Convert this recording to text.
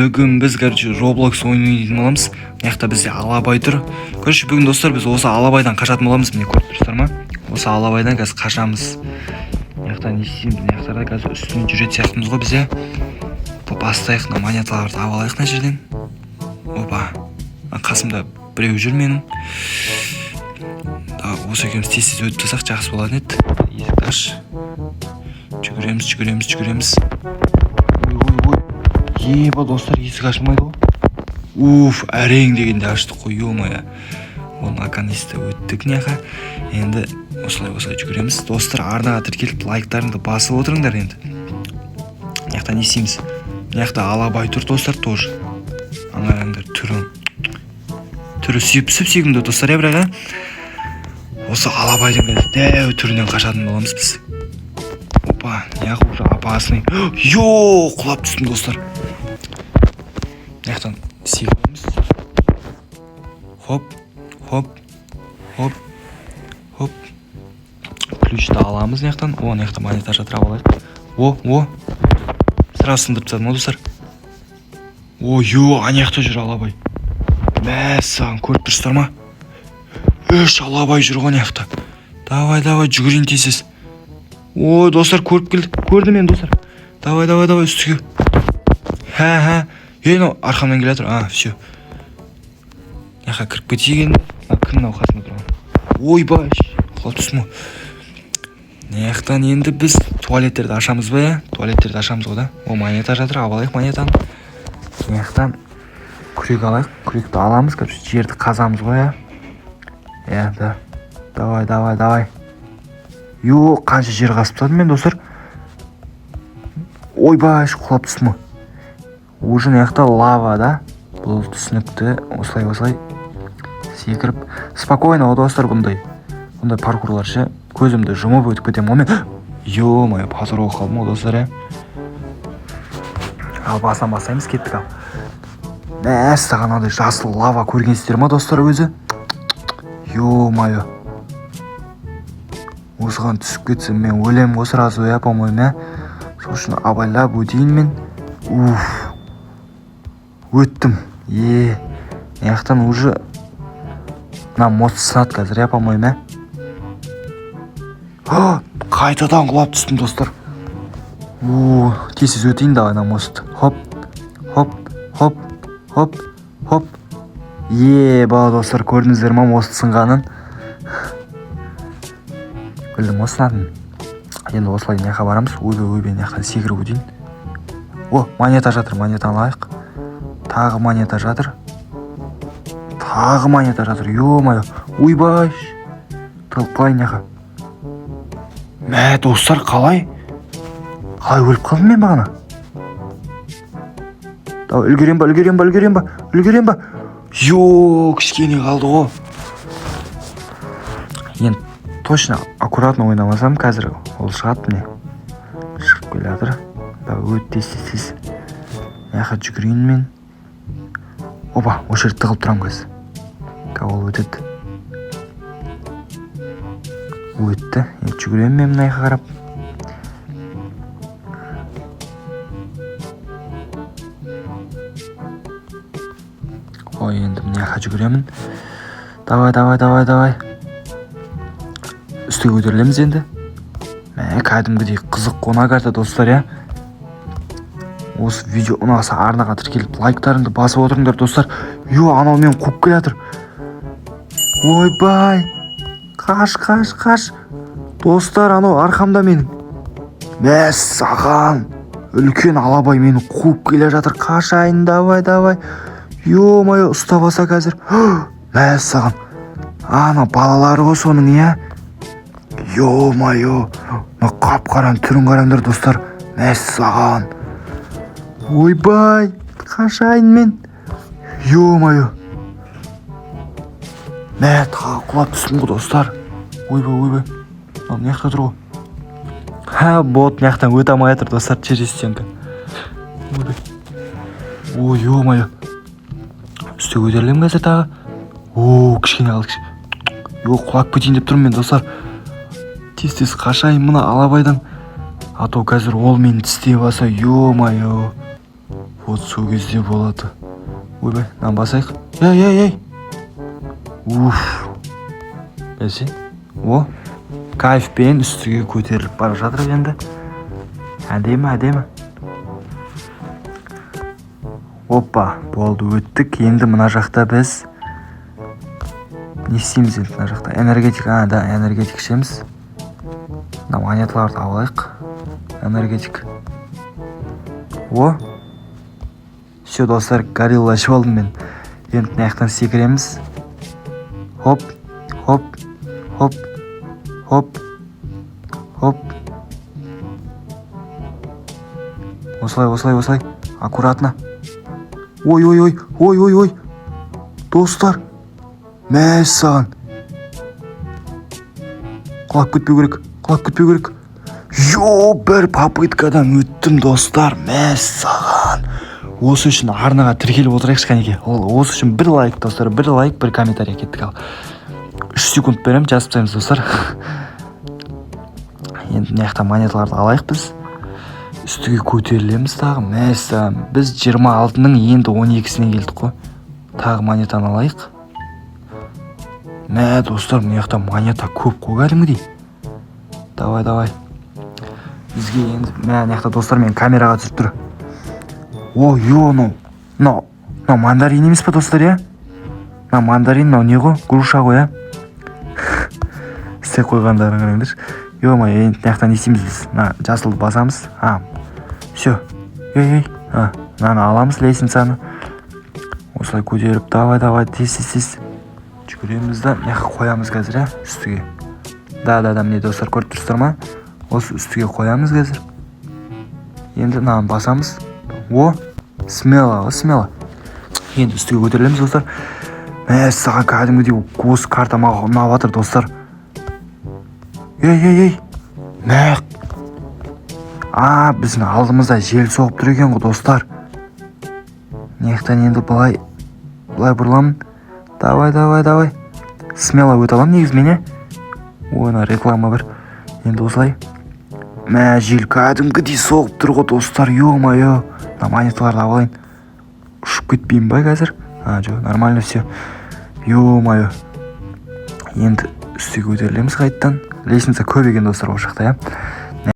Бүгін біз, короче, Roblox ойын ойнайтын боламыз. Мына жақта бізде алабай тұр. Короче, бүгін, достар, біз осы алабайдан қашатын боламыз. Міне, көріп тұрсыздар ма? Осы алабайдан қазір қашамыз. Мына жақта не істейміз? Мына жақтарда қазір үстінен жүретін сияқтымыз ғой біз, иә. Опа, бастайық, мына монеталарды алып алайық мына жерден. Опа, мына қасымда біреу жүр менің. Да, осы екеуміз тез тез өтіп тастасақ, жақсы болатын еді. Есікті аш. Жүгіреміз, жүгіреміз, жүгіреміз. Ой, ой, ой, еба, достар, есік ашылмайды ғой. Уф, әрең дегенде аштық қой, ё-моё. О, наконец-то өттік мына жаққа. Енді осылай, осылай жүгіреміз. Достар, арнаға тіркеліп, лайктарыңды басып отырыңдар. Енді мына жақта не істейміз? Мына жақта алабай тұр, достар, тоже. Ана қараңдар, түрі, түрі сүйіп сүп сүйкімді, достар, иә. Бірақ, иә, осы алабайдың қазір дәу түрінен қашатын боламыз біз. Опа, мына жақ уже опасный. Йо, құлап түстім, достар. Мына жақтан секіреміз. Хоп, хоп, хоп, хоп. Ключті аламыз мына жақтан. О, мына жақта монета жатыр, алып алайық. О, о, сразу сындырып тастадым ғой, достар. О, ё, ана жақта жүр алабай. Мәссаған, көріп тұрсыздар ма? Үш алабай жүр ғой ана жақта. Давай, давай, жүгірейін тез тез. Ой, достар, көріп келді, көрді мені, достар. Давай, давай, давай, үстіге. Ха, ха, ей, мынау арқамнан келе жатыр. А, все, мына жаққа кіріп кетейік енді. Мына кім, мынау қасымда тұрған? Ойбай, құлап түстім ғой. Мына жақтан енді біз туалеттерді ашамыз ба? Иә, туалеттерді ашамыз ғой, да. О, монета жатыр, алып алайық монетаны. Мына жақтан күрек алайық, күректі аламыз. Короче, жерді қазамыз ғой, иә, иә, да. Давай, давай, давай. Йо, қанша жер қазып тастадым мен, достар. Ойбай, құлап түстім ғой. Уже мына жақта лава да, бұл түсінікті. Осылай, осылай секіріп, спокойно ғой, достар. Бұндай паркурлар ше, көзімді жұмып өтіп кетемін ғой мен. Ё-моё, позор болып қалдым ғой, достар, иә. Ал, басынан бастаймыз, кеттік. Ал, мәссаған, андай жасыл лава көргенсіздер ма, достар, өзі? Ё-моё, осыған түсіп кетсем, мен өлемін ғой сразу, иә, по-моему, иә. Сол үшін абайлап өтейін мен. Уф, өттім. Е, мына жақтан уже мына мост сынады қазір, иә, по-моему, иә. А, қайтадан құлап түстім, достар. О, тез тез өтейін, давай, мына мост. Хоп, хоп, хоп, хоп, хоп. Еба, достар, көрдіңіздер ма мост сынғанын? Білдім ғой сынатынын. Енді осылай мына жаққа барамыз. Ойбай, ойбай, мына жақтан секіріп өтейін. О, монета жатыр, монета алайық. Тағы монета жатыр, тағы монета жатыр. Ё-моё, ойбай, тығылып қалайын мына жаққа. Мә, достар, қалай, қалай өліп қалдым мен бағана? Давай, үлгерем ба, үлгерем ба, үлгерем ба, үлгерем ба? Йо, кішкене қалды ғой. Енді точно аккуратно ойнамасам, қазір ол шығады. Міне, шығып келе жатыр. Давай, өт тез, тез, тез. Мына жаққа жүгірейін мен. Опа, осы жерде тығылып тұрамын қазір. Қазір ол өтеді. Өтті. Енді жүгіремін мен мына жаққа қарап. Ой, енді мына жаққа жүгіремін. Давай, давай, давай, давай, үстіге көтерілеміз енді. Мә, кәдімгідей қызық қой мына карта, достар, иә. Осы видео ұнаса, арнаға тіркеліп, лайктарыңды басып отырыңдар, достар. Ё, анау мені қуып келе жатыр. Ойбай, қаш, қаш, қаш, достар, анау арқамда менің. Мәссаған, үлкен алабай мені қуып келе жатыр. Қашайын, давай, давай. Ё-моё, ұстап алса қазір. Мәссаған, ана балалары ғой соның, иә. Ё-моё, мына қап қараның түрін қараңдар, достар. Мәссаған, ойбай, қашайын мен. Ё-моё, мә, тағы құлап түстім ғой, достар. Ойбай, ойбай, мынау мына жақта тұр ғой. Ха, бот мына жақтан өте алмай жатыр, достар, через стенка. Ойбай, ой, ё-моё, үстіге көтерілемін қазір тағы. О, кішкене қалды. Йо, құлап кетейін деп тұрмын мен, достар. Тез тез қашайын мына алабайдан, а то қазір ол мені тістей алса. Ё-моё. Вот сол кезде болады. Ойбай, мынаны басайық. Ей, ей, ей! Уф, бәсе. О, кайфпен үстіге көтеріліп бара жатыр енді. Әдемі, әдемі. Опа, болды, өттік. Енді мына жақта біз не істейміз? Енді мына жақта энергетик, а, да, энергетик ішеміз. Мына монеталарды алайық. Энергетик. О, все, достар, горилла ішіп алдым мен. Енді мына жақтан секіреміз. Хоп, хоп, хоп, хоп, хоп. Осылай, осылай, осылай, аккуратно. Ой, ой, ой, ой, ой, ой, достар, мәссаған! Құлап кетпеу керек, құлап кетпеу керек. Йо, бір попыткадан өттім, достар, мәссаған! Осы үшін арнаға тіркеліп отырайықшы, кәнеке. Ол осы үшін бір лайк, достар, бір лайк, бір комментарий. Кеттік. Ал, 3 секунд беремін, жазып тастаймыз, достар. Енді мына жақта монеталарды алайық. Біз үстіге көтерілеміз тағы. Мәссаған, біз 26-ның енді 12-сіне келдік қой. Тағы монетаны алайық. Мә, достар, мына жақта монета көп қой кәдімгідей. Давай, давай. Бізге енді, мә, мына жақта, достар, мен камераға түсіріп тұр. О, ё, мынау, мынау, мынау мандарин емес па, достар? Иә, мына мандарин, мынау не ғой, груша ғой, иә. Істеп қойғандарын қараңдаршы. Е мое, енді мына жақта не істейміз біз? Мына жасылды басамыз. А, все. Ей, ей, а, мынаны аламыз, лестницаны осылай көтеріп. Давай, давай, тез, тез, тез жүгіреміз да, мына жаққа қоямыз қазір, иә, үстіге. Да, да, да, міне, достар, көріп тұрсыздар ма? Осы үстіге қоямыз қазір. Енді мынаны басамыз. О, смело ғой, смело. Енді үстіге көтерілеміз, достар. Мәссаған, кәдімгідей осы карта маған ұнап жатыр, достар. Ей, ей, ей, мә! А, біздің алдымызда жел соғып тұр екен ғой, достар. Мына жақтан енді былай, былай бұрыламын. Давай, давай, давай, смело өте аламын негізі мен, иә. Ой, мына реклама бір. Енді осылай. Мә, жел кәдімгідей соғып тұр ғой, достар. Е мое, мына монеталарды алып алайын. Ұшып кетпеймін ба қазір? А, жоқ, нормально все. Е мое, енді үстіге көтерілеміз қайтадан. Лестница көп екен, достар, ол жақта, иә.